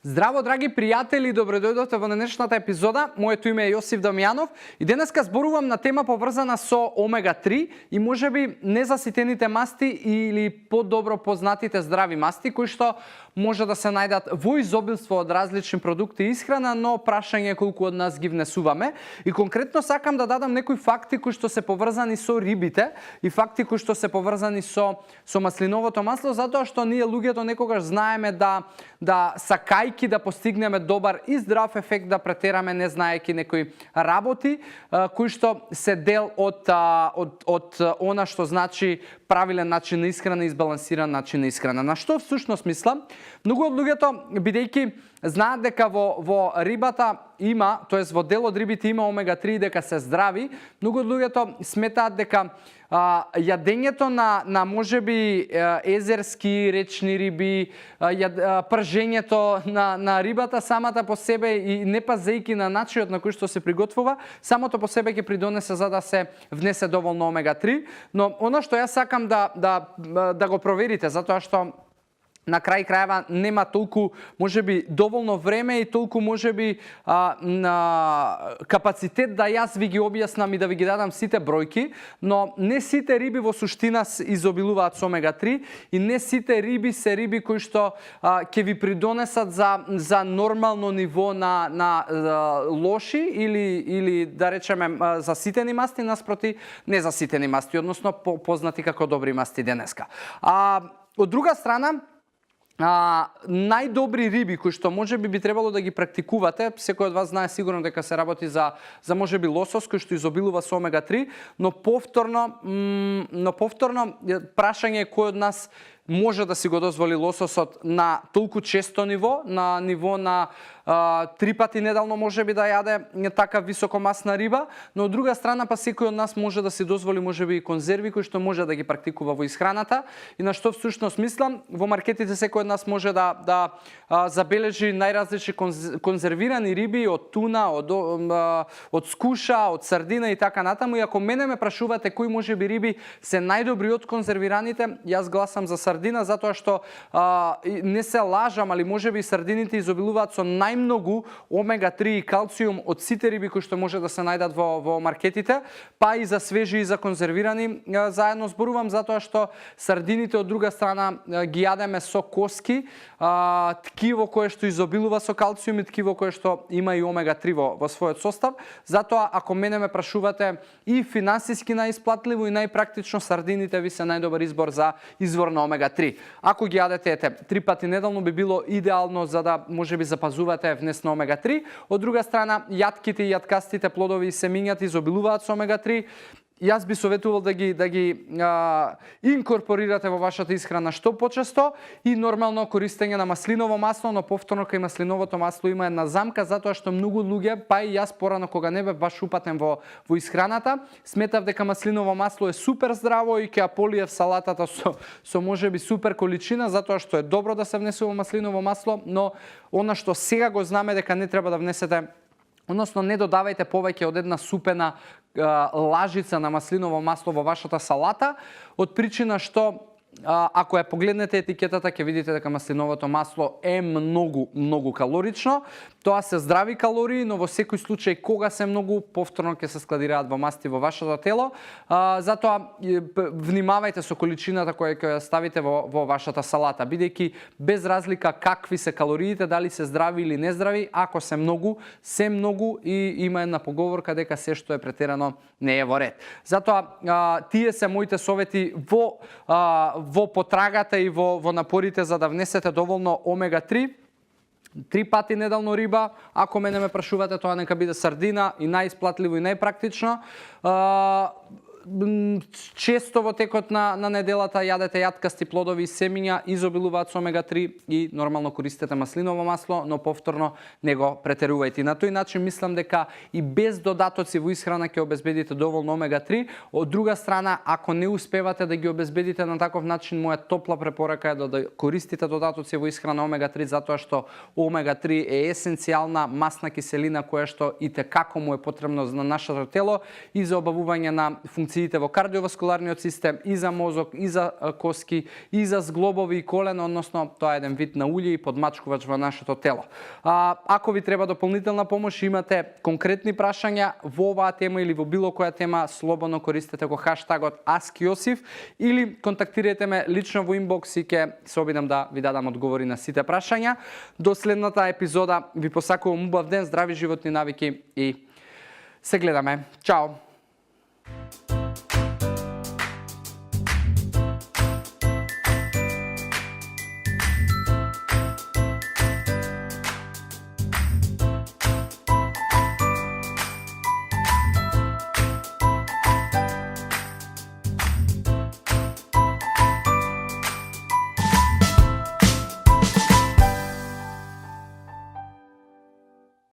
Здраво, драги пријатели, добродојдовте во денешната епизода. Моето име е Јосиф Дамјанов и денеска зборувам на тема поврзана со омега-3 и можеби незаситените масти или подобро познатите здрави масти, кои што може да се најдат во изобилство од различни продукти и исхрана, но прашање е колку од нас ги внесуваме. И конкретно сакам да дадам некои факти кои што се поврзани со рибите и факти кои што се поврзани со маслиновото масло, затоа што ние луѓето некогаш знаеме да сакајки да постигнеме добар и здрав ефект, да претераме не знаејќи некои работи кои што се дел од она што значи правилен начин на исхрана и избалансиран начин на исхрана. На што всушност мислам? Многу од луѓето, бидејќи знаат дека во рибата има, тоест во дел од рибите има омега-3 дека се здрави, многу од луѓето сметаат дека јадењето на можеби езерски речни риби, пржењето на рибата самата по себе и не пазејќи на начинот на кој што се приготвува, самото по себе ќе придонесе за да се внесе доволно омега-3, но она што јас сакам да го проверите, затоа што на крај крајава нема толку можеби доволно време и толку можеби на капацитет да јас ви ги објаснам и да ви ги дадам сите бројки, но не сите риби во суштина изобилуваат со омега-3 и не сите риби се риби кои што ќе ви придонесат за нормално ниво на лоши или да речеме заситени масти наспроти незаситени масти, односно познати како добри масти денеска. Од друга страна, најдобри риби кои што можеби би требало да ги практикувате, секој од вас знае сигурно дека се работи за можеби лосос кој што изобилува со омега-3, но повторно прашање е кој од нас може да си го дозволи лососот на толку често ниво, на ниво на 3 пати неделно можеби да јаде така високомасна риба, но од друга страна па секој од нас може да си дозволи можеби и конзерви кои што може да ги практикува во исхраната. И на што всушност мислам, во маркетите секој од нас може да забележи најразлични конзервирани риби од туна, од скуша, од сардина и така натаму. И ако мене ме прашувате кои можеби риби се најдобри од конзервираните, јас гласам за сардина, затоа што не се лажам, али можеби сардините изобилуваат со најмногу омега-3 и калциум од сите риби кои што може да се најдат во маркетите, па и за свежи и за конзервирани заедно зборувам, затоа што сардините од друга страна ги јадеме со коски, ткиво кое што изобилува со калциум и ткиво кое што има и омега-3 во својот состав. Затоа ако мене ме прашувате и финансиски најисплатливо и најпрактично, сардините ви се најдобар избор за извор на омега-3. Ако ги јадете 3 пати неделно би било идеално за да можеби запазувате внес на омега-3. Од друга страна, јатките и јаткастите плодови и семињата изобилуваат со омега-3. Јас би советувал да ги инкорпорирате во вашата исхрана што почесто и нормално користење на маслиново масло, но повторно кај маслиновото масло има една замка, затоа што многу луѓе, па и јас порано кога не бев баш упатен во исхраната, сметав дека маслиново масло е супер здраво и ќе ја полиев салатата со можеби супер количина, затоа што е добро да се внесува маслиново масло, но она што сега го знаме дека не треба да внесете, односно не додавајте повеќе од една супена лажица на маслиново масло во вашата салата, од причина што ако ја погледнете етикетата ќе видите дека маслиновото масло е многу калорично. Тоа се здрави калории, но во секој случај кога се многу, повторно ќе се складираат во масти во вашето тело. Затоа внимавајте со количината која ќе ја ставите во вашата салата, бидејќи без разлика какви се калориите, дали се здрави или нездрави, ако се многу и има една поговорка дека се што е претерано не е во ред. Затоа тие се моите совети во потрагата и во напорите за да внесете доволно омега-3. 3 пати неделно риба, ако мене ме прашувате, тоа нека биде сардина и најисплатливо и најпрактично. Често во текот на неделата јадете јаткасти плодови и семиња, изобилуваат со омега-3 и нормално користете маслиново масло, но повторно не го претерувајте. На тој начин мислам дека и без додатоци во исхрана ќе обезбедите доволно омега-3. Од друга страна, ако не успевате да ги обезбедите на таков начин, моја топла препорака е да користите додатоци во исхрана омега-3, затоа што омега-3 е есенцијална масна киселина која што итекако му е потребно на нашето тело и за обавување на функција функциите во кардиоваскуларниот систем, и за мозок, и за коски, и за зглобови и колено, односно тоа е еден вид на улје и подмачкувач во нашето тело. Ако ви треба дополнителна помош, имате конкретни прашања во оваа тема или во било која тема, слободно користете го хаштагот AskJosif или контактирајте ме лично во инбокс и ќе се обидам да ви дадам одговори на сите прашања. До следната епизода ви посакувам убав ден, здрави животни навики и се гледаме. Чао!